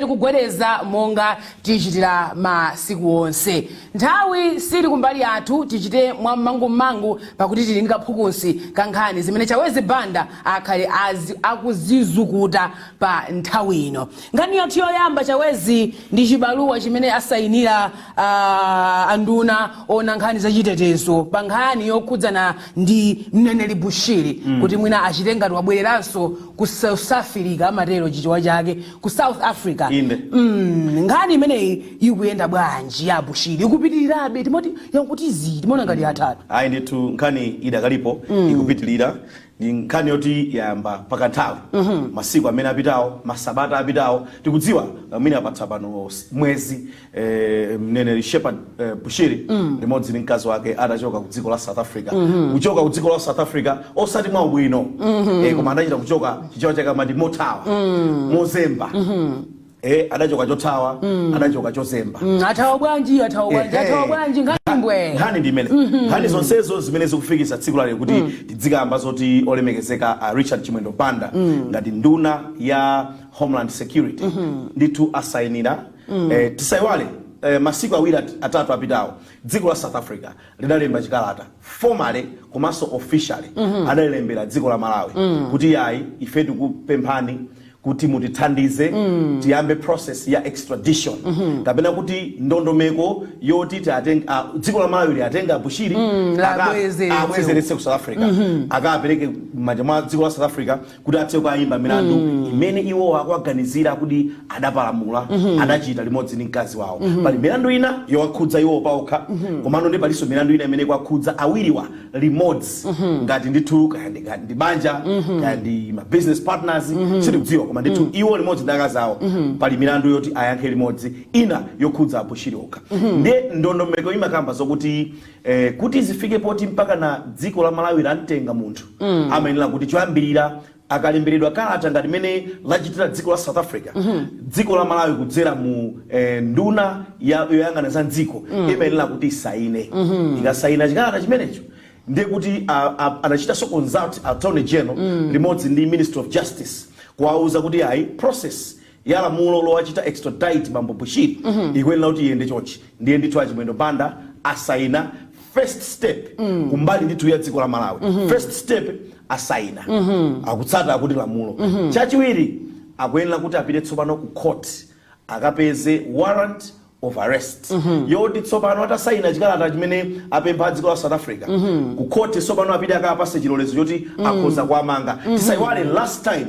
Tikugwedeza monga tichitira masiku onse. Nthawi sili kumbali yathu, tichite mwammangumangu pakuti tili ndi kaphukusi ka nkhani zimene Chawezi Banda akhale akuzizukuta pa nthawi ino. Nkhani yathu yoyamba, Chawezi, ndi chibaluwa chimene asayinira anduna ona nkhani zachitetezo pa nkhani yokhudzana ndi mneneri Bushiri, kuti mwina achite ngati wabwereranso ku South Africa, amatero Chichewa chake, ku South Africa. Inde. Nkhani imeneyi ikuyenda bwanji ya Bushiri? Ikupitirirabe? Timoti yakuti zii, timaona ngati atatu. Ayi ndithu, nkhani idakalipo, ikupitilira. Ndi nkhani yoti yayamba pakanthawi, masiku amene apitawo, masabata apitawo. Tikudziwa amene apatsa pano mwezi mneneri Shepherd Bushiri limodzi ndi mkazi wake atachoka ku dziko la South Africa, kuchoka ku dziko la South Africa osati mwaubwino, koma anachita kuchoka, Chichewa chake amati mothawa, mozemba. Adachoka chothawa, adachoka chozemba. Athawa bwanji? Athawa bwanji? Athawa bwanji? Nkhani mbwe. Nkhani ndi imene, nkhani zonsezo zimene zikufikisa tsiku lalero kuti tidzikamba zoti olemekezeka Richard Chimwendo Banda ngati nduna ya Homeland Security ndithu asayinira. Tisayiwale, masiku awiri atatu apitawo dziko la South Africa lidalemba chikalata formally komanso officially, adalilembera dziko la Malawi kuti yayi, ife tikupemphani kuti mutithandize tiyambe process ya extradition, kapena kuti ndondomeko yoti dziko la Malawi liatenga Bushiri labwezeretse. Abwezeretse ku South Africa, akapereke m'manja mwa dziko la South Africa kuti athe kukayimba milandu imene iwo akuwaganizira kuti adapalamula, adachita limodzi ndi mkazi wawo. Pali milandu ina yowakhudza iwowo paokha, komano ndi palinso milandu ina imene ikuwakhudza awiriwa limodzi ngati ndithu kaya ndi banja, kaya ndi ma business partners, sitikudziwa, koma ndithu iwo limodzi ndi akazi awo pali milandu yoti ayankhe limodzi, ina yokhudza Abushiri okha. Ndiye ndondomeko imakamba zokuti kuti zifike poti mpaka na dziko la Malawi lamtenga munthu, amayenera kuti choyambirira akalemberedwa kalata ngati mene lachitira dziko la South Africa, dziko la Malawi kudzera mu nduna yoyang'ana za mdziko imayenera kuti isaine. Ikasayina chikalata chimenecho, ndiye kuti anachitanso consult Attorney General limodzi ndi Minister of Justice kuwauza kuti ayi, process ya lamulo lowachita extradite bambo Bushiri ikuyenera kuti iyende chonchi. Ndiye ndithu Achimwendo Banda asayina first step kumbali ndithu ya dziko la Malawi. First step asayina, akutsata akuti lamulo. Chachiwiri, akuyenera kuti apite tsopano ku court akapeze warrant of arrest, yoti tsopano atasayina chikalata chimene apempha dziko la South Africa, ku court tsopano apite akapase chilolezo choti akhoza kuamanga. Tisayiwale last time,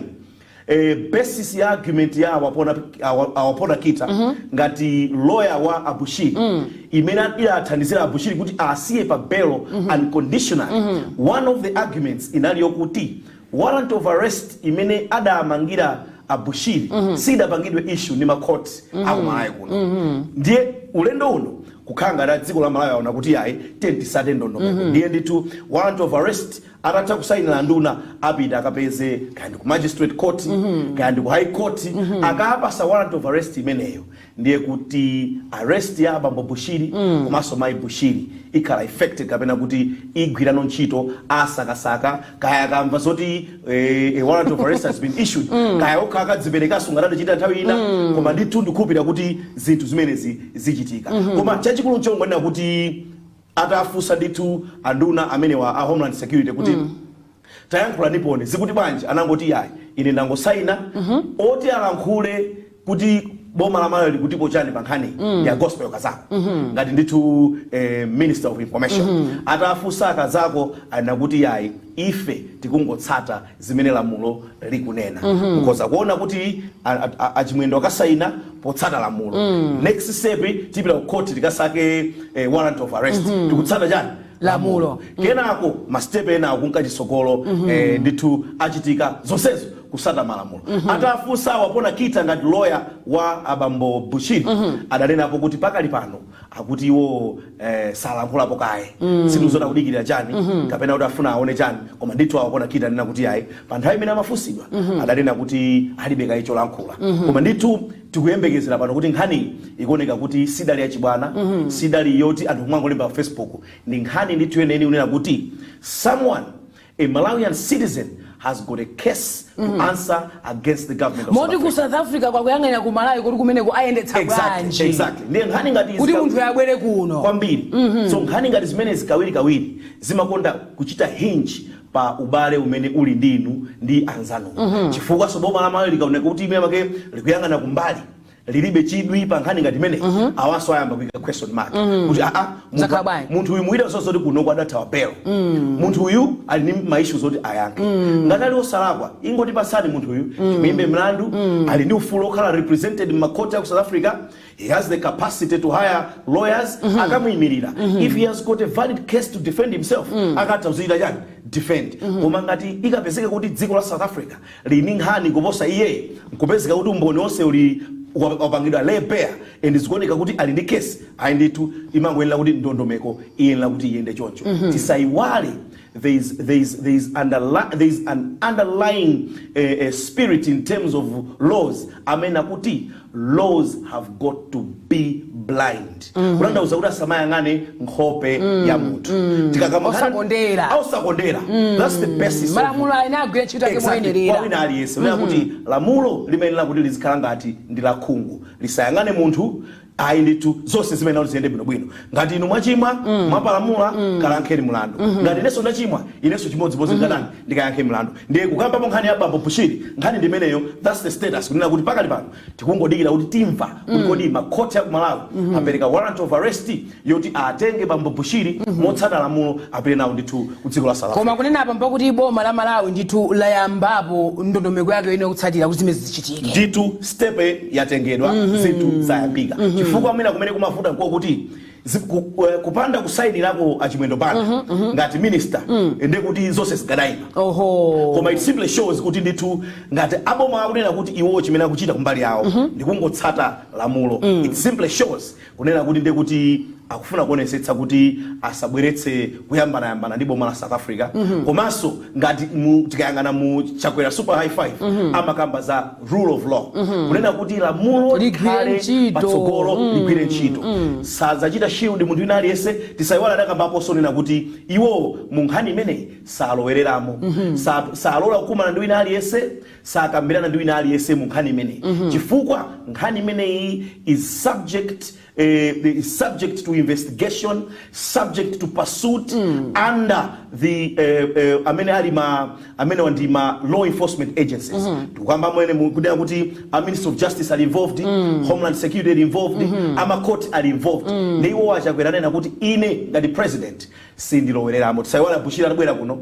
basis ya argument ya Awapona Kita ngati lawyer wa Abushiri, imene ilathandizira Abushiri kuti asiye pa bail unconditionally, one of the arguments inali yokuti warrant of arrest imene adamangira Abushiri sidapangidwe issue ndi makhoti aku Malawi kuno. Ndiye ulendo uno kukhala ngati dziko la Malawi aona kuti ayi, tiye tisate ndondomeko. Ndiye ndithu warrant of arrest atatha kusayinira nduna, apita akapeze kaya ndi ku magistrate court, kaya ndi ku high court, akapasa warrant of arrest imeneyo, ndiye kuti arrest ya bambo Bushiri komanso mayi Bushiri ikhala effected, kapena kuti igwirano ntchito. Asakasaka kaya akamva zoti a warrant of arrest has been issued, kaya okha akadziperekaso ngati adachita nthawi ina, koma ndithu ndikukhulupirira kuti zinthu zimenezi zichitika. Koma chachikulu nchongonena kuti atafunsa ndithu anduna amenewa a Homeland Security kuti tayankhula ndipone zikuti bwanji, anangoti yayi, ine ndangosayina. Oti alankhule kuti boma la Malawi likutipo chani pa nkhani ya Gospel Kazako ngati ndithu Minister of Information, atafunsa Kazako anakuti yayi, ife tikungotsata zimene lamulo likunena. Mukhoza kuona kuti Achimwendo akasayina potsata lamulo. Next step tipita ku court tikasake warrant of arrest. Tikutsata chani? Lamulo. Kenako ma step ena akunka chitsogolo, ndithu achitika zonsezo kusata malamulo. Atafunsa Wapona Kita ngati lawyer wa abambo Bushiri, adanenapo kuti pakali pano akuti iwo salankhulapo kaye, sindizona kudikirira chani kapena kuti afuna aone chani. Koma ndithu Awapona Kita anena kuti ayi, pa nthawi imene amafunsidwa adanena kuti alibe kaye cholankhula. Koma ndithu tikuyembekezera pano kuti nkhani ikuoneka kuti sidali yachibwana, sidali yoti anthu kumwangolemba pa Facebook. Ndi nkhani ndithu yeneni kunena kuti someone, a Malawian citizen, has got a case to answer against the government of South Moti ku Africa. South Africa kwakuyang'anira ku Malawi kuti kumeneko ayendetsa bwanji Exactly. Ndiye nkhani ngati kuti munthu abwere kuno. Kwambiri. So nkhani ngati zimenezi kawiri kawiri zimakonda kuchita hinge pa ubale umene uli ndinu ndi anzanu, chifukwa so boma la Malawi likaoneka kuti imene make likuyang'ana kumbali, lilibe chidwi pa nkhani ngati imeneyi, awanso ayamba kuyika question mark kuti aa, Zakhala bwanji? Munthu uyu muida zoti kuno adathawa belo, munthu uyu ali ndi ma issues oti ayankhe. Ngati ali osalakwa, ingoti pasani munthu uyu timuyimbe mlandu. Ali ndi ufulu okhala represented m'makhoti aku South Africa. He has the capacity to hire lawyers akamuyimirira. If he has got a valid case to defend himself, akatha kuzichita chani? Defend. Koma ngati ikapezeka kuti dziko la South Africa lili nkhani kuposa iye, nkupezeka kuti umboni wonse uli wapangidwa lay bare and zikuoneka kuti ali ndi case, ayi ndithu, imangoyenera kuti ndondomeko iyenera kuti iyende choncho. Tisayiwale there is an underlying spirit in terms of laws amene akuti laws have got to be blind, kutanthauza kuti asamayang'ane nkhope ya munthu. Tikakamba Osakondera. Osakondera, that's the basis of Malamulo ene agwira ntchito yake moyenerera. Kwa wina aliyense, unena kuti lamulo limayenera kuti lizikhala ngati ndi lakhungu, lisayang'ane munthu, ayi ndithu. Zonse zimene kuti ziyende bwinobwino. Ngati inu mwachimwa, mwapalamula, kalankheni mlandu. Ngati inenso ndachimwa, inenso chimodzimodzi ndikatani? Ndikayankhe mlandu. Ndiye kukambapo nkhani ya bambo Bushiri, nkhani ndimeneyo. That's the status, kunena kuti pakali pano tikungodikira kuti timva kuti kodi makhoti aku Malawi apereka warrant of arrest yoti atenge bambo Bushiri motsata lamulo, apite nawo ndithu ku dziko la South Africa. Koma kunena apa mpakuti boma la Malawi ndithu layambapo ndondomeko yake ine kutsatira kuti zimene zichitike. Ndithu, step yatengedwa, zinthu zayambika, chifukwa mwina kumene kumavuta nkokuti kupanda kusayinirako Achimwendo Banda ngati minister, ndekuti zonse zikadayima. Koma it simply shows kuti ndithu ngati aboma akunena kuti iwo chimene akuchita kumbali yawo ndikungotsata lamulo, it simply shows kunena kuti ndekuti akufuna kuonesetsa kuti asabweretse kuyambanayambana ndi boma la South Africa. Komanso ngati tikayang'ana mu Chakwera Super High Five, amakamba za rule of law, kunena kuti lamulo ligwire likhale ntchito. patsogolo, ligwire ntchito, sadzachita shield munthu wina aliyense. Tisayiwala adakambaponso nena kuti iwo mu nkhani imeneyi salowereramo, salola kukumana ndi wina aliyense, sakambirana ndi wina aliyense mu nkhani imeneyi, chifukwa nkhani imeneyi is subject to investigation, subject to pursuit under the amene ali ma amene ndi ma law enforcement agencies. Tikukamba mwene kunena kuti a Minister of Justice ali involved, Homeland Security ali involved, ama court ali involved. Ndi iwo Achakwera anena kuti ine ngati president sindilowereramo. Tisayiwala Bushiri atabwera kuno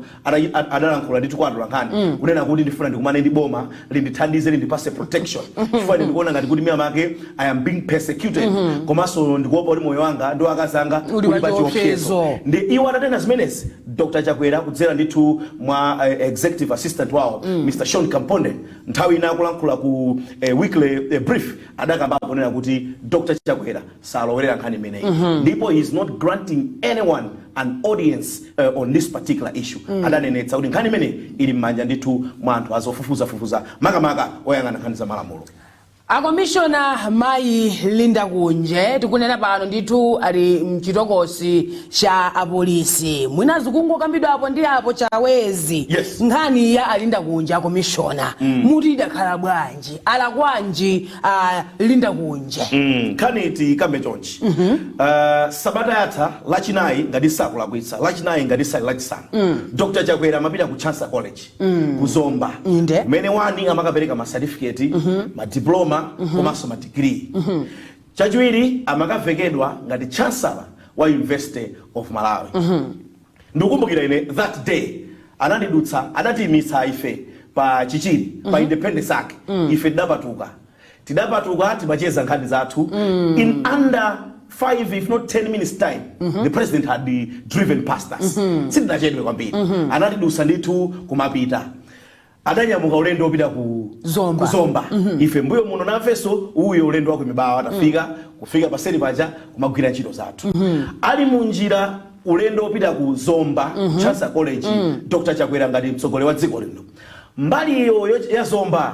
adalankhula ndithu kwa atolankhani kunena kuti ndifuna ndikumane ndi boma, lindithandize, lindipase protection, chifukwa ine ndikuona ngati kuti mina make I am being persecuted, komanso ndikuopa kuti moyo wanga ndi wakazanga uli uli pa pa chiopsezo. chiopsezo. Ndi iwo atatenga zimenezi, Dr Chakwera kudzera ndithu mwa executive assistant wawo, Mr Sean Kampondeni, nthawi ina akulankhula ku weekly brief, adakambapo kunena kuti Dr Chakwera salowerera nkhani imeneyi, ndipo he is not granting anyone an audience on this particular issue. Adanenetsa kuti nkhani imeneyi ili m'manja ndithu mwa anthu azofufuzafufuza, makamaka oyang'ana nkhani za malamulo. Akomishona mayi Linda Kunje, tikunena pano ndithu ali mchitokosi cha apolisi. Mwina zikungokambidwa apo ndi apo, Chawezi. Yes. Nkhani ya alinda Kunje akomishona, muti idakhala bwanji? Alakwanji a Linda Kunje? Nkhani tikambe chonchi. Sabata yatha Lachinayi, ngati sakulakwitsa, Lachinayi ngati sali Lachisanu, Dr Chakwera amapita ku Chancellor College ku Zomba, kumene wani amakapereka ma certificate, ma diploma komanso ma degree. Chachiwiri, amakavekedwa ngati chancellor wa University of Malawi. Ndikukumbukira ine that day anandidutsa, anatiyimitsa ife pa Chichiri, pa Independence Arch. Ife tidapatuka, timacheza nkhani zathu. In under 5 if not 10 minutes time, the president had driven past us. Sitinachedwe kwambiri, anatidutsa ndithu kumapita. Adanyamuka ulendo wopita ku Zomba. Ku Zomba. Ife mbuyo muno nafenso uyo ulendo wa ku Mibawa. Atafika, kufika paseri paja kumagwira ntchito zathu. Ali munjira ulendo wopita ku Zomba, Chancellor College, Dr Chakwera ngati mtsogoleri wa dziko lino, Mbali iyo ya Zomba,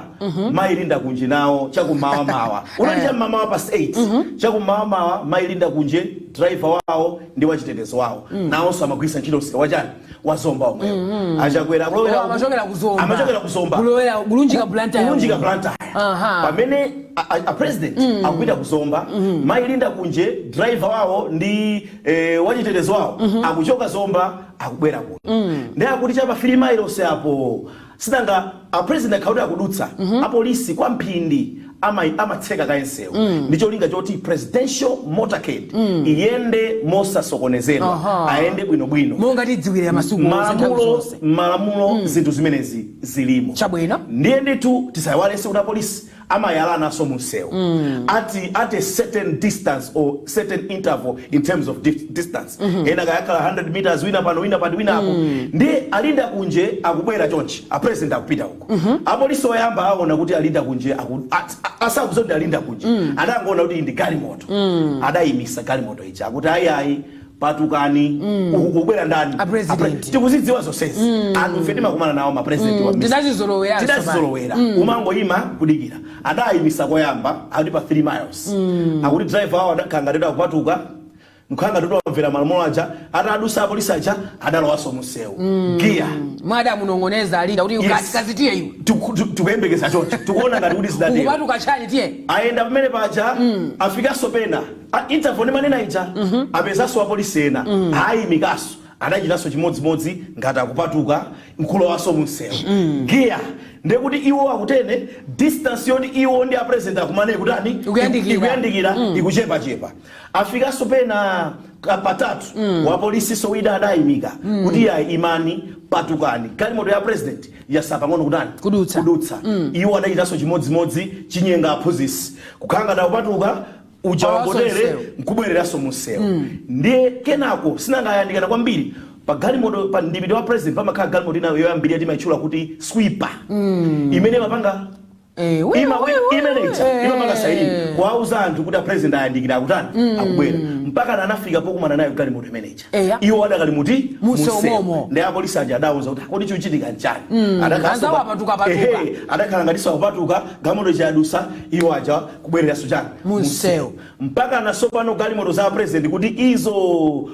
mayi Linda Kunje nawo chakumawamawa, unali cham'mamawa past 8, chakumawamawa, mayi Linda Kunje, driver wawo ndi wachitetezo wawo nawonso amagwiritsa ntchito msewu wachani, wa Zomba omwewo. Achakwera akulowera Oh, amachokera ku Zomba. Amachokera ku Zomba. Kulowera kulunjika Blantyre. Kulunjika Blantyre. Pamene a president akupita ku Zomba, mayi Linda Kunje, driver wawo ndi wachitetezo wawo akuchoka Zomba akubwera kuno. Ndi akuti chapa 3 miles apo, sinanga a president akhauti akudutsa, apolisi kwa mphindi amatseka kaye msewu ndi cholinga choti presidential motorcade iyende mosasokonezedwa, ayende bwinobwino. Monga tidziwire masiku onse, nthawi Malamulo, zonse. malamulo, zinthu zimenezi zilimo. Ndiye ndithu tisayiwalenso kuti apolisi amayalananso mu msewu at a certain distance or certain interval in terms of distance. Ena kayakhala 100 meters, wina pano, wina pano, wina apo. Ndiye alinda Kunje akubwera chonchi, a president akupita uko. Apolisi oyamba aona kuti alinda Kunje asakuza kuti alinda Kunje, adangoona kuti iyi ndi galimoto, adayimisa galimoto ija, akuti, "Ayi, ayi, patukani, uku kubwera ndani?" A president. Tikuzidziwa zonsezi, anthu ife timakumana nawo ma president wa Tidazizolowera. Tidazizolowera, umangoyima kudikira. Adayimisa koyamba, akuti pa 3 miles, akuti driver wawo adakhala ngati akupatuka, nkhanga toto wamvera malamulo aja, atadusa apolisi aja adalowanso munsewu, giya. Mwada munong'oneza alinda kuti kazitiye iwe. Tikuyembekeza choncho, tikuona ngati kuti zidatero. Ukupatuka chani? Tiye. Ayenda pamene paja, afikanso pena interval manena ija, apezanso apolisi ena, ayimikaso, adachitanso chimodzimodzi ngati akupatuka, nkulowanso munsewu, giya. Ndekuti iwo akutene distance yoti iwo ndi a president akumane ikutani? Ikuyandikira. Ikuyandikira, ikuchepachepa. Afikanso pena patatu, wapolisi sowida adayimika kuti, "Iyayi, imani, patukani, galimoto ya president yasapang'ono kutani?" Kudutsa. Kudutsa. Iwo adachitanso chimodzimodzi, chinyenga aphunzitsi, kukhala ngati akupatuka uja Awaso wangotere msewu. Nkubwereranso munsewu. Ndiye kenako sinangayandikana kwambiri pa galimoto, pa ndipiti wa president pamakhala galimoto ina yoyambirira timayitchula kuti sweeper, imene imapanga imeneja imapanga siren kuwauza anthu kuti a president ayandikira, akutani, akubwera, mpaka anafika pokumana nayo galimoto imeneja. Iwo adakali muti? Munsewu momo. Ndi apolisi aja adauza kuti, "Kodi chikuchitika nchani?" Anzawo apatuka, patuka. Ehe, adakhala ngati sakupatuka, galimoto ichadusa, iwo aja kubwereranso chani? Munsewu. Mpaka nasopano galimoto za president kuti izo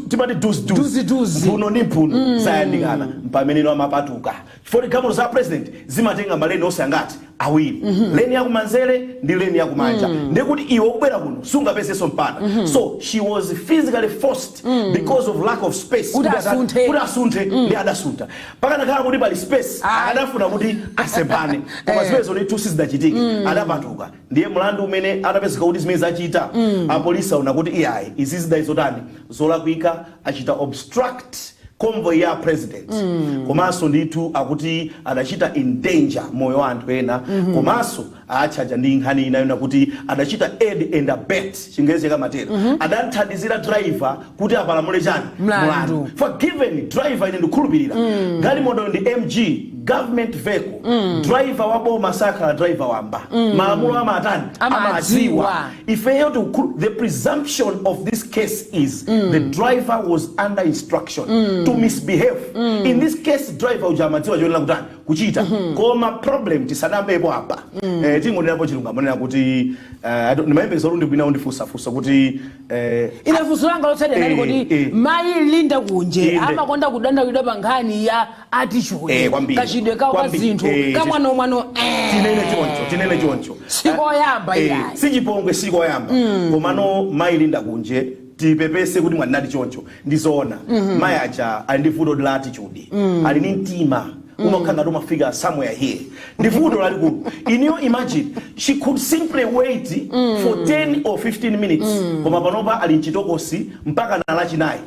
timati duzi. Duzi, duzi. Mphuno ndi mphuno zayandikana, mpameneno amapatuka, chifukwa galimoto za president zimatenga maleni onse angati? Awiri, lane yakumanzere ndi lane yakumanja. Ndekuti iwe ukubwera kuno sungapezenso mpata, so she was physically forced because of lack of space Kuti asunthe. Kuti asunthe. Ndi adasuntha. Pakanakhala kuti pali space, adafuna kuti asempane, koma zimenezo ndithu sizidachitike, adapatuka. Ndiye mlandu umene adapezeka kuti zimene zachita, apolisi aona kuti iyayi, izi zidali zotani, zolakwika, achita obstruct convoy ya president, komanso ndithu akuti adachita endanger moyo wa anthu ena, komanso atchaja ndi nkhani ina yona kuti adachita aid and abet, Chingerezi chakamatero, adamthandizira driver kuti apalamule chani? Mlandu. For given driver, ine ndikukhulupirira galimoto ndi MG, government vehicle, driver wa boma sakhala driver wamba, malamulo amatani? Amadziwa. Ifeyo the presumption of this case is the driver was under instruction to misbehave. In this case, driver uja amadziwa chonena kutani, kuchita. Koma problem, tisanambepo apa, tingonerapo chilungamo, nena kuti ndimayembekeza kuti ndibwina undifunsafunsa kuti Ine funso langa lotsatira nali kuti mayi Linda Kunje amakonda kudandaulidwa pa nkhani ya attitude, Kwambiri. kachidwe kawo ka Kwambiri. zinthu kamwanomwano. Tinene choncho, tinene choncho. Sikoyamba iyayi. Sichipongwe, sikoyamba. Komano mayi Linda Kunje, tipepese kuti mwanati choncho, ndizoona. Mayi aja ali ndi vuto la attitude, ali ndi mtima umakhala ngati umafika somewhere here. Ndi vuto lalikulu. Iniyo imagine, she could simply wait for 10 or 15 minutes, koma panopa ali mchitokosi mpaka na Lachinayi,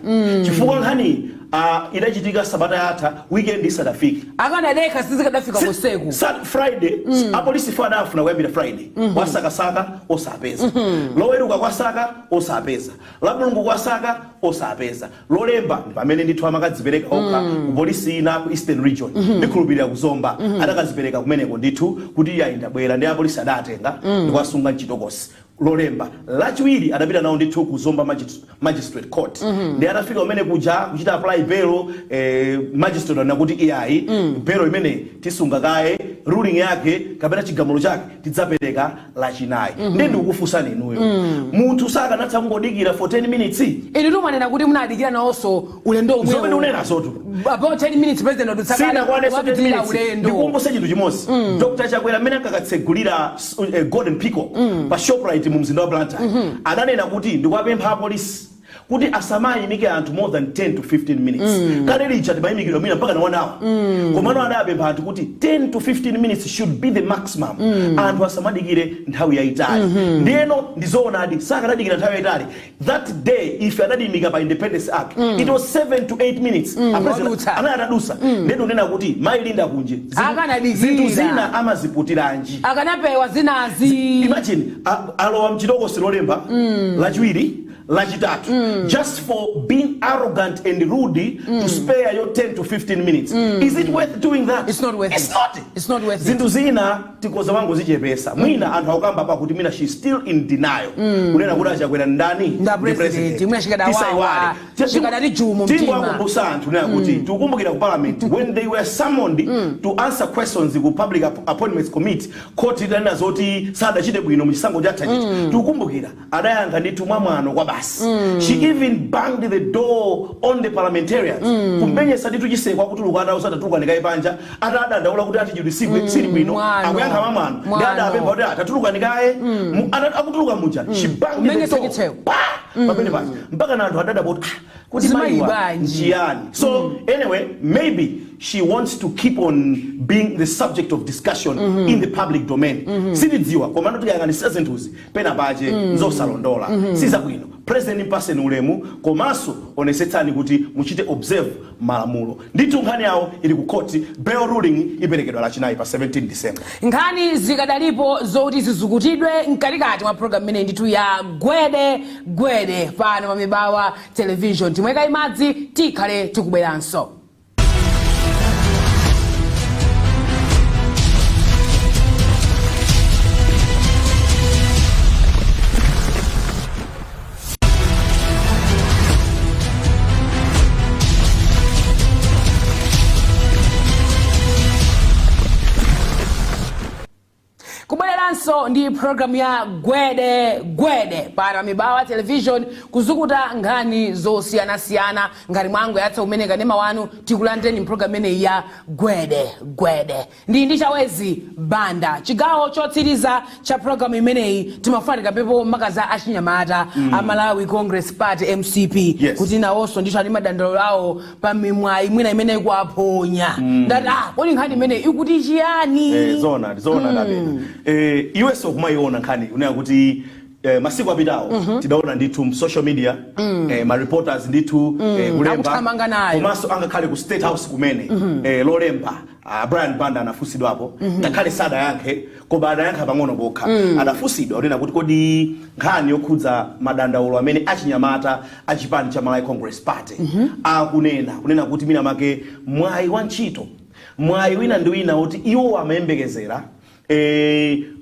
chifukwa nkhani idachitika sabata yatha, weekend isadafike. Akanadekha sizikadafika kuseku. Friday apolisi fo adafuna kuyambira Friday, kwasakasaka osapeza, Loweruka kwasaka osapeza, la Mulungu kwasaka osapeza, Lolemba ndi pamene ndithu amakadzipereka okha ku polisi ina ku Eastern Region, ndikhulupirira kuzomba, adakazipereka kumeneko ndithu kuti iye ndabwera. Ndi apolisi adatenga ndikuwasunga mchitokosi. Lolemba. Lachiwiri adapita nawo ndithu ku Zomba Magistrate Court. Ndi atafika kumene kuja kuchita apply bail, magistrate anena kuti iyayi, bail imene tisunga kaye, ruling yake kapena chigamulo chake tidzapereka Lachinayi. Ndiye ndikukufunsani inuyo, munthu sakanatha kungodikira for 10 minutes? Inu tumanena kuti munadikira nawonso ulendo Zomwe omwewo. ndikunenazotu. About 10 minutes president wadutsa kale, Sinakwanenso 10 wapitirira minutes. ulendo. Ndikukumbutse chinthu chimodzi. Dr Chakwera amene ankakatsegulira Golden Peacock pa Shoprite mu mzinda wa Blantyre, adanena kuti ndikuwapempha apolisi kuti asamayimike anthu more than 10 to 15 minutes. Kale lija timayimikidwa mwina mpaka na 1 hour, komano adapempha anthu kuti 10 to 15 minutes should be the maximum, anthu asamadikire nthawi yayitali. Ndiyeno ndizoonadi, sakanadikira nthawi yayitali. That day ife adadiyimika pa Independence Arch, it was 7 to 8 minutes. A president Wadutsa. anali atadusa. Ndiye ndikunena kuti mayi Linda Kunje, Akanadikira. zinthu zina amaziputiranji? Akanapewa zinazi. Imagine, alowa mchitokosi Lolemba, Lachiwiri, Lachitatu, just for being arrogant and rude to spare your 10 to 15 minutes. Is it worth doing that? It's not worth It's it. not. It's not worth it. Zinthu zina tikoza wangozichepesa. Mwina anthu akukamba pa kuti mwina she's still in denial, kunena kuti aChakwera ndani? Nda Ndi. president. Mwina chikadawawa, Tisaiwale. chikadati jumu mtima. Tingowakumbutsa anthu nena kuti tikukumbukira ku parliament when they were summoned to answer questions ku Public Appointments Committee, court itanena zoti sadachite bwino muchisankho chatha chiti, tikukumbukira adayankha ndithu mwamwano kwa basi. She even banged the door on the parliamentarians, kumenyesa ndithu chiseko akutuluka, atauza tatuluka ndikaye panja, atadandaula kuti attitude sili bwino. Mwano. Akuyankha mwamwano ndi Mwano. adapempha kuti tatuluka ndikaye. Akutuluka muja she banged the Kumenyesa door. chitseko. Pa pamene paja mpaka na anthu adada kuti kuti Zimayi mayiwa bwanji? nchiyani? So anyway, maybe she wants to keep on being the subject of discussion in the public domain, sitidziwa. Komano tikayang'anisa zinthuzi, pena pache nzosalondola, sizabwino. President mpaseni ulemu, komanso onesetsani kuti muchite observe malamulo. Ndithu nkhani yawo ili ku court, bail ruling iperekedwa Lachinayi pa 17 December. Nkhani zikadalipo zoti zizukutidwe mkatikati mwa program imeneyi ndithu ya Gwede Gwede pano pa Mibawa Television. Timweka imadzi, tikhale tikubweranso. Kubwereranso ndi programu ya Gwede Gwede pano pa Mibawa Television, kuzukuta nkhani zosiyanasiyana. Ngati mwangoyatsa kumene kanema wanu, tikulandireni mpulogalamu imeneyi ya Gwede Gwede ndi Chawezi Banda. Chigawo chotsiriza cha programu imeneyi timafuna tikambepo makaza achinyamata a Malawi Congress Party, MCP, kuti nawonso ndithu ali madandaulo awo pa mimwayi mwina imene ikuaphonya. Ndati kodi nkhani imeneyi ikuti chiyani? Zona zona, ndapena iwenso kumayiona nkhani unena kuti masiku apitawo tidaona ndithu mu social media ma reporters ndithu kulemba. Akuthamanga nayo. Komanso angakhale ku State House kumene, Lolemba Brian Banda anafunsidwapo, ngakhale sadayankhe, koma adayankha pang'ono pokha. Adafunsidwa kunena kuti kodi nkhani yokhudza madandaulo amene achinyamata achipani cha Malawi Congress Party akunena, kunena kuti mina make mwayi wa ntchito, mwayi wina ndi wina woti iwo amayembekezera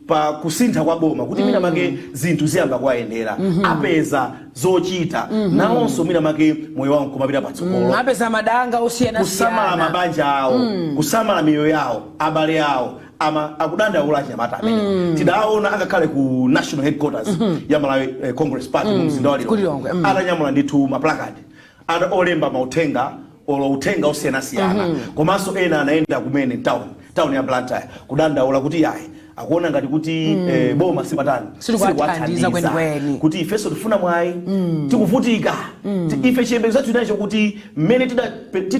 pa kusintha kwa boma, kuti mina make zinthu ziyamba kuwayendera, apeza zochita nawonso, mina make moyo wawo nkumapita patsogolo, apeza madanga kusamala osiyanasiyana, mabanja awo, kusamala miyoyo yawo, abale awo, ama akudandaula achinyamata amene tidaona angakhale ku national headquarters ya Malawi Congress Party mu mzinda wa Ku Lilongwe, Lilongwe, atanyamula ndithu maplakadi olemba mauthenga olo uthenga osiyanasiyana. Komanso ena anaenda kumene town ya Blantyre kudandaula kuti yayi, akuona ngati kuti boma sipatani Silikuwathandiza kwenikweni. Kuti ifenso tifuna mwayi, tikuvutika. Ife chiyembekezo chathu chinacho kuti mmene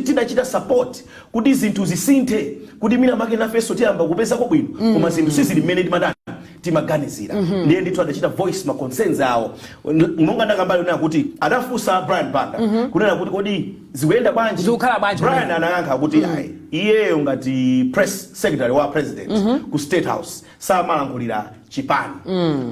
tidachita support kuti zinthu zisinthe, kuti mina make nafenso tiyamba kupezako bwino, koma zinthu sizili mmene timatani, timaganizira. Ndiye ndithu adachita voice ma concerns awo. Monga ndakambali kunena kuti adafunsa Brian Banda kunena kuti kodi zikuyenda bwanji? Zikukhala bwanji? Brian anayankha kuti ayi, iyeyo ngati press secretary wa president ku State House samalankhulira chipani.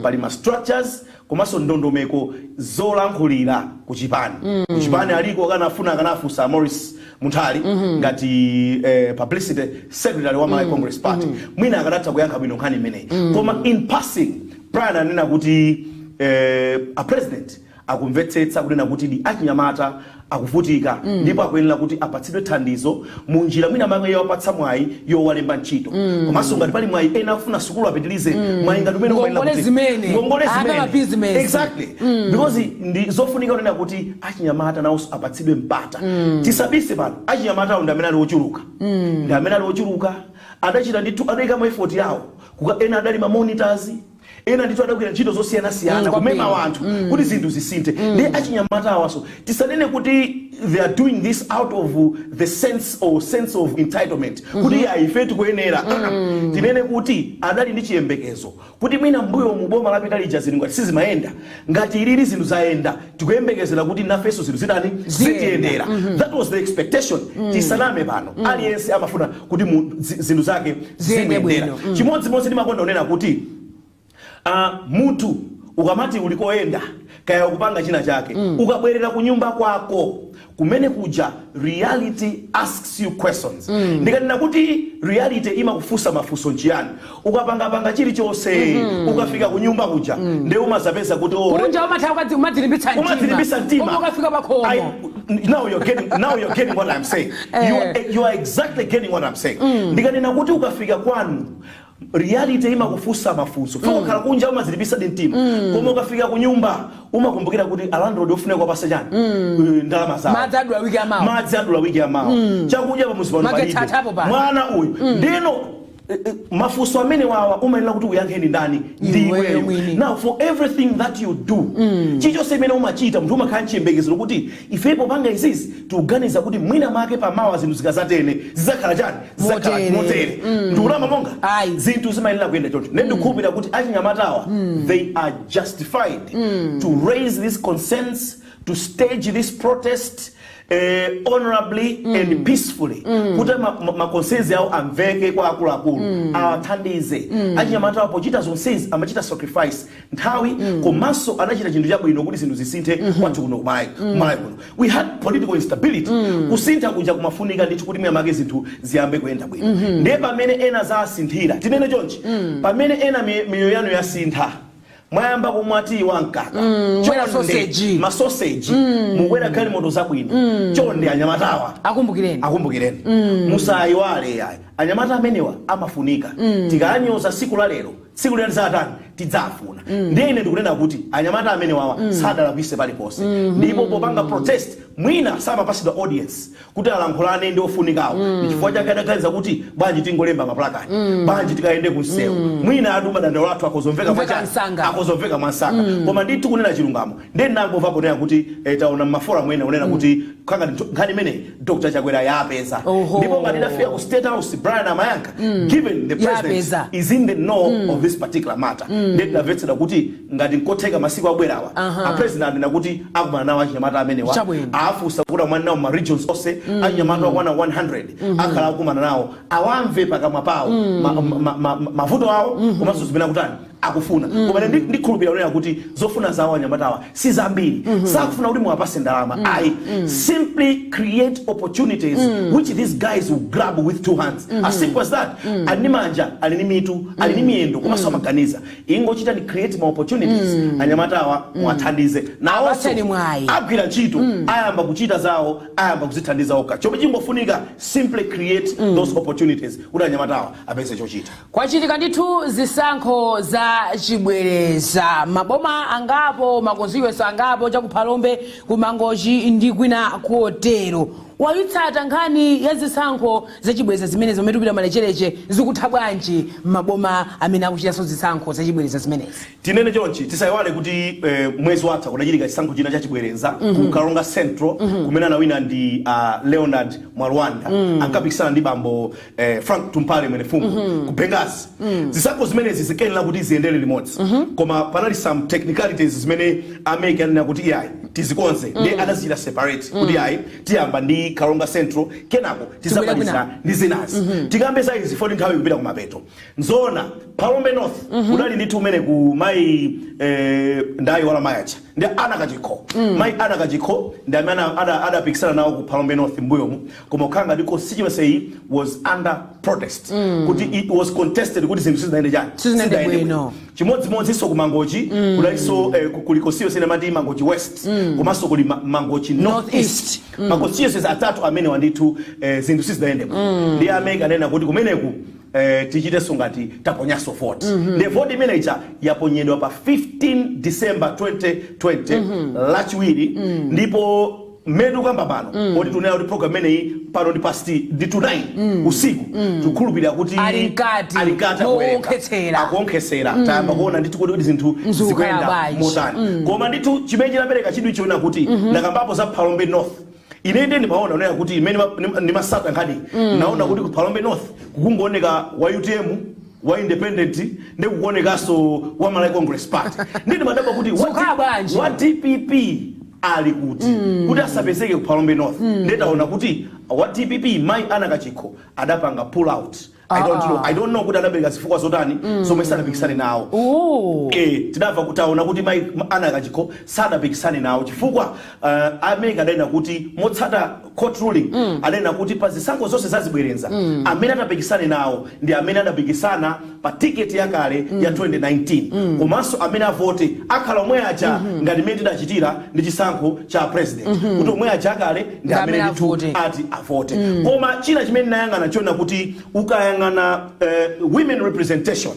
Pali ma structures komanso ndondomeko zolankhulira ku chipani. Ku chipani aliko, akanafuna akanafunsa Morris Munthali ngati publicity secretary wa Malawi Congress Party, mwina akanatha kuyankha bwino nkhani imeneyi. Koma in passing, Brian anena kuti a president akumvetsetsa kunena kuti ndi achinyamata akuvutika ndipo akuyenera kuti apatsidwe thandizo mu njira mwina mwake yowapatsa mwayi yowalemba ntchito, komanso ngati pali mwayi ena afuna sukulu apitilize, mwayi ngati umene umayenera Ngongole zimene. Ngongole Aka zimene. mabizinesi. Exactly, because ndi zofunika kunena kuti achinyamata nawonso apatsidwe mpata. Tisabise pano, achinyamata awo ndi amene ali ochuluka, ndi amene ali ochuluka. Adachita ndithu, adayikamo effort yawo. Ena adali ma monitors, ena ndithu adagwira ntchito zosiyanasiyana kumema wanthu kuti zinthu zisinthe. Ndi achinyamata awaso tisanene kuti they are doing this out of the sense or sense of entitlement, kuti mm ife tikuyenera. Tinene kuti adali ndi chiyembekezo kuti mwina mbuyo mu boma lapita lija zinthu ngati sizimayenda, ngati ilili zinthu zayenda, tikuyembekezera kuti nafenso zinthu zitani? Ziyenda. Zitiyendera. That was the expectation. Tisaname pano, aliyense amafuna kuti zinthu zake ziyende zimuyendera. bwino. Chimodzimodzi ndimakonda kunena kuti munthu ukamati uli koyenda, kaya ukupanga china chake, ukabwerera ku nyumba kwako kumene kuja, reality asks you questions. Ndikanena kuti reality imakufunsa mafunso nchiyani? Ukapangapanga chilichonse, ukafika ku nyumba kuja, nde umazapeza kuti, oh, Kunja umatha umadzilimbitsa mtima. Umadzilimbitsa mtima. Koma ukafika pakhomo Now you're getting what I'm saying. You are exactly getting what I'm saying. Ndikanena kuti ukafika kwanu, reality imakufunsa mafunso. Ukakhala kunja umadzilimbitsa di mtima, koma ukafika ku nyumba umakumbukira kuti a landlord ofunika kuwapasa chani? Ndalama zawo. Madzi adula wiki amawa. Madzi adula wiki yamawa, chakudya pamuzi pano Magetsi palibe. athapo pano. Mwana uyu ndino mafunso amene wawa umayenera kuti uyankhe ndi ndani? Ndi Iweyo iweyo mwini. Now, for everything that you do, chilichonse imene umachita, munthu umakhala mchiyembekezero kuti ifepo panga izizi tikuganiza kuti mwina make pamawa zinthu zikazatene zidzakhala chani? Zidzakhala Motere. motere. Ndikulama monga Ayi. zinthu zimayenera kuyenda choncho. Ne ndikukhulupirira kuti achinyamatawa, they are justified to raise these concerns, to stage this protest honorably and peacefully, kuti ma concerns yawo amveke kwa akuluakulu, awathandize. Achinyamatawa pochita zonsezi amachita sacrifice nthawi, komanso anachita chinthu chabwino kuti zinthu zisinthe kwathu kuno kuMalawi kuno. We had political instability. Kusintha kuja kumafunika ndithu kuti mwina make zinthu ziyambe kuyenda bwino. Ndiye pamene ena zasinthira, tinene chonchi, pamene ena miyoyo yanu yasintha, mwayamba kumwa tiyi wa mkaka, Mwera chonde, sausage. Masoseji, mukwera galimoto zabwino, chonde anyamatawa akumbukireni. Akumbukireni, musayiwale yayi. Anyamata amenewa amafunika. Tikanyoza siku la lero, tsiku lina tidzatani? Tidzafuna. Ndiye ine ndikunena kuti anyamata amenewawa sadalakwise paliponse, ndipo popanga protest mwina samapasidwa audience kuti alankhulane ndi ofunikawo. Ndi chifukwa chake adaganiza kuti bwanji tingolemba mapulakadi, bwanji tikayende kunsewu, mwina atu madandaulo athu akozomveka Kumveka mwachani? msanga. Akozomveka mwansanga. Koma ndithu kunena chilungamo, ndiye ndinangomva ponena kuti taona mma forum ena unena kuti khanga nkhani imeneyi Dr Chakwera yapeza. Oho. Ndipo ngati idafika ku State House, Brian amayankha, given the president Yapeza. is in the know of this particular matter, ndiye tidamvetsera kuti ngati nkotheka masiku abwerawa, a president anena kuti akumana nawo achinyamata amenewa, Chabwino. afunsa kuti akumane nawo ma regions onse, achinyamata akwana 100 akhala akumana nawo, awamve pakamwa pawo mavuto awo komanso zimene akutani, akufuna. Koma ine ndikhulupirira kunena kuti zofuna zawo anyamatawa si zambiri. Sakufuna kuti muwapase ndalama, ayi. Simply create opportunities which these guys will grab with two hands, as simple as that. Ali ndi manja, ali ndi mitu, ali ndi miyendo, komanso amaganiza. Ingochita ni create ma opportunities, anyamatawa muwathandize nawonso. Apatseni mwayi. Agwira ntchito, ayamba kuchita zawo, ayamba kuzithandiza okha. Chomwe chingofunika, simply create those opportunities kuti anyamatawa apeze chochita. Kwachitika ndithu zisankho za chibwereza maboma angapo, ma constituency angapo, chakuphalombe, kumangochi ndi kwina kotero. Wayitsata nkhani ya zisankho zachibwereza zimene zomwe tikupita malechereche? Zikutha bwanji maboma amene akuchitanso zisankho zachibwereza zimenezi? Tinene chonchi, tisayiwale kuti mwezi watha kudachitika chisankho china chachibwereza ku Karonga Central, kumene anawina ndi Leonard Mwalwanda, ankapikisana ndi bambo Frank Tumpale Mwenefungu. Ku Bengazi, zisankho zimenezi zikayenera kuti ziyendere limodzi, koma panali some technicalities zimene a MEC anena kuti iyayi, tizikonze. Ndi adazichita separate kuti ayi, tiyamba ndi Karonga Central, kenako tizamalizira ndi zinazi. Tikambe za izi foti nthawi ikupita kumapeto. Nzoona, Phalombe North kudali ndithu umene ku mayi ndayiwala mayi aja, ndi Ana Kachikho. Mayi Ana Kachikho ndi amene adapikisana nawo ku Phalombe North mbuyomu, koma kukhala ngati constituency iyi was under pressure. protest kuti it was contested kuti zinthu sizinayende chani? Sizinayende bwino. Chimodzimodzinso ku Mangochi, kunalinso kuli constituency amati Mangochi West, komanso kuli Mangochi North North East. East. Ma constituencies atatu amene wandithu zinthu sizinayende bwino, ndi amene anena kuti kumeneku tichitenso ngati taponyanso vote. Ndi vote imene ija yaponyedwa pa 15 December 2020, Lachiwiri. Ndipo mmene tikukamba pano, poti tunena kuti program imeneyi pano ndi past ndi to 9 usiku, tikukhulupirira kuti Ali mkati, ali mkati akuwerenga. moonkhetsera. Akuonkhetsera. Tayamba kuona ndithu kuti zinthu Zikukhala zikuyenda bwanji. motani. Koma ndithu chimene chinapereka chidwi chiona kuti ndakambapo za Phalombe North. Ine ndiye ndimaona unena kuti imene ndimasata nkhani, naona kuti ku Phalombe North kukungooneka wa UTM, wa independent, ndi kukuonekanso wa Malawi Congress Party. Ndi ndimadabwa kuti Zikukhala bwanji? wa DPP ali kuti, kuti asapezeke ku Phalombe North? Ndetaona kuti wa DPP, mai Anna Kachikho, adapanga pull out. I don't know, I don't know kuti adapereka zifukwa zotani zomwe sadapikisane nawo. Tidamva kutaona kuti mai Anna Kachikho sadapikisane nawo chifukwa amene adanena kuti motsata court ruling, adanena kuti pa zisankho zonse zazibwerenza, amene adapikisane nawo ndi amene adapikisana pa tiketi yakale ya 2019, komanso amene avote akhala omwe aja, ngati mmene tidachitira ndi chisankho cha president, kuti omwe aja akale ndi amene amene ndithu avote. Ati avote. Koma china chimene ndinayang'ana chiona kuti ukayang'ana women representation,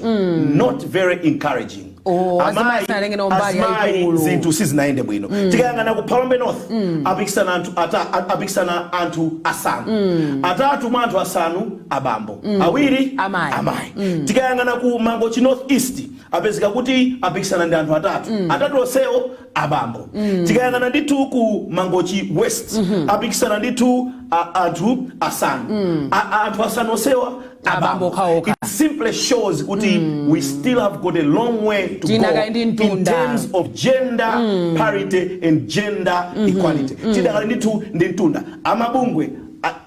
not very encouraging. Oh, azimayi sanatenge nawo mbali Azimayi, yayikulu. zinthu sizinayende bwino. Tikayang'ana ku Phalombe North, apikisana anthu asanu, atatu mwa anthu asanu abambo, awiri amayi. Amayi. Tikayang'ana ku Mangochi North East, apezeka kuti apikisana ndi anthu atatu, atatu onsewo abambo. Tikayang'ana ndithu ku Mangochi West, apikisana ndithu anthu asanu, anthu asanu onsewa abambo abambo. Okhaokha. It simply shows kuti we still have got a long way to go Tinakali ndi in mtunda. terms of gender parity and gender equality. Tidakali ndithu ndi mtunda. Amabungwe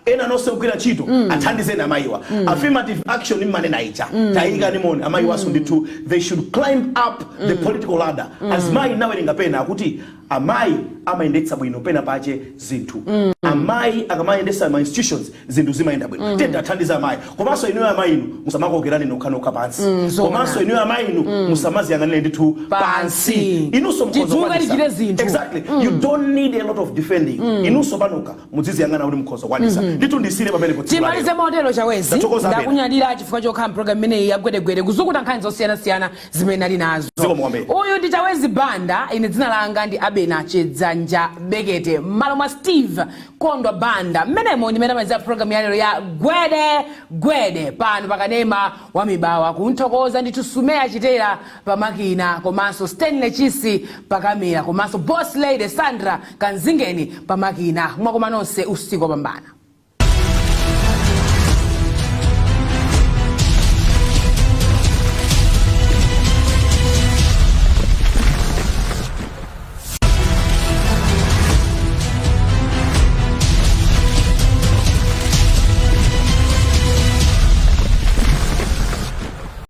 ena nonse kugwira ntchito, athandizeni amayiwa. Affirmative action immanena ija, tayikani moni amayiwaso ndithu. They should climb up the political ladder. Azimayi, nawerenga pena akuti amayi amayendetsa bwino pena pache zinthu. Amayi akamayendetsa ma institutions, zinthu zimayenda bwino. Tiyeni athandize amayi. Komanso inuyo amayi inu, musamakokerani nokhanokha pansi. Zona. Komanso inuyo amayi inu, musamaziyang'anire ndithu pansi. Pansi. Inunso mukhoza Tidzuke, kukwanisa. tichite zinthu. Exactly. You don't need a lot of defending. Inunso panoka muziziyang'ana kuti mukhoza kukwanisa. Ndithu ndisire pamene kutsiku la lero. Timalize motero, Chawezi. Tathokoza, Abena. Ndakunyadira chifukwa chokhala mpulogalamu imeneyi yagwedegwede, kuzukuta nkhani zosiyanasiyana zimene ali nazo. Zikomo kwambiri. Uyu ndi Chawezi Banda, ine dzina langa ndi Abena Chidzanja Bekete, m'malo mwa Steve Kondwa Banda. Mmenemo ndimene amalizira programu yalero ya Gwede Gwede pano pakanema wa Mibawa. Kunthokoza ndithu Sumeya Chitera pamakina, komanso Stanley Chisi pakamera, komanso boss lady Sandra Kanzingeni pamakina. Mwakoma nonse, usiku wopambana.